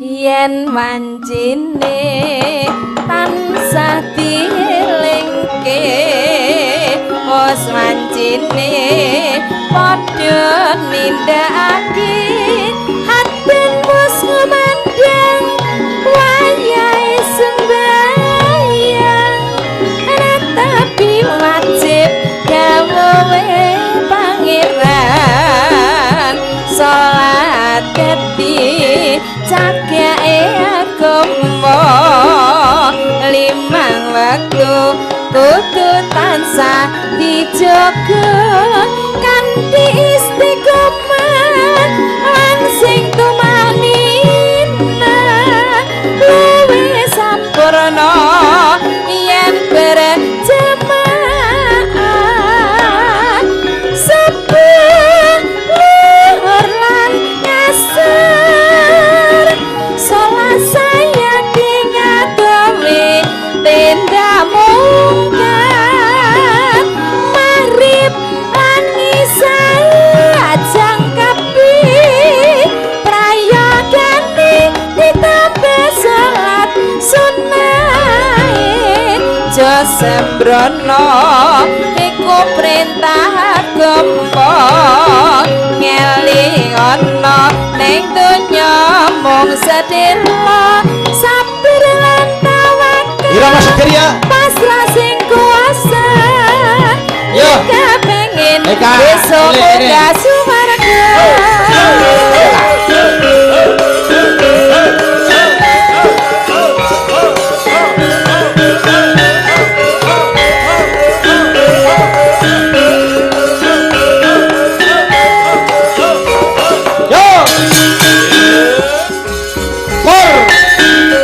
Yen wancine tansah dielingke, wis wancine padha nindakake, aten wis ngumandang wayahe sembayang, tapi wajib dawuhe Pangeran, salat dadi cagake agama, limang wektu kudu tansah dijaga kanthi istiqomah lan sing tumanina luwih sampurna yen berjamaah, subuh, luhur lan ngasar, salat sayakti ngadowe tindak mungkar, maghrib lan Isya jangkepi, prayogane ditambah salat sunah. Aja sembrono iku perintah agama, ngelingono ning donya mung sedhela, sabar lan tawakal, Irama Segeria. Pasrah sing kuasa. Yo. Kepengin Eka, besok ini, ini. Munggah suwarga. Yo. Pur.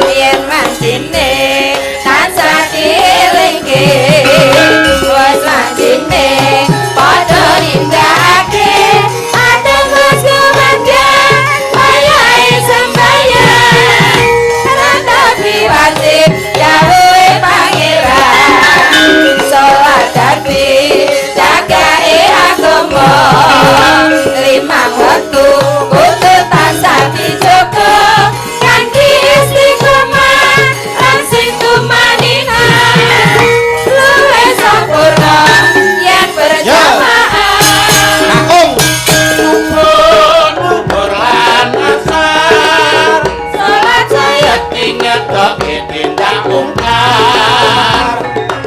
Yen wancine tansah dielingke, wis wancine padha nindakake, adem wis kumandhang wayahe sembayang, tapi wajib dawuhe Pangeran, salat dadi jagake agama, limang wektu kudu tansah dijaga kanthi istiqomah lan sing tumanina luwih sampurna yen berjamaah. Kakung. Luhur lan asar, salat saya ngetoke tindak mungkar,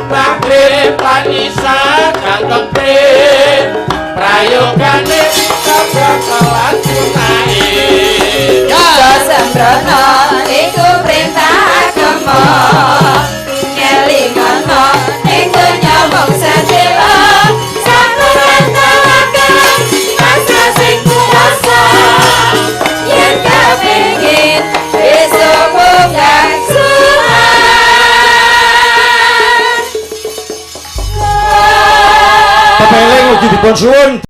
maghrib lan Isya jangkepe, prayogane ditambah salat sunahe. Ya. Aja sembrono iku perintah agama, ngelingono ing donya mung sedhela, sabar lan tawakal pasrah sing kuwasa, yen kepengin besok munggah suwarga. Pepeling ugi dipun suwun.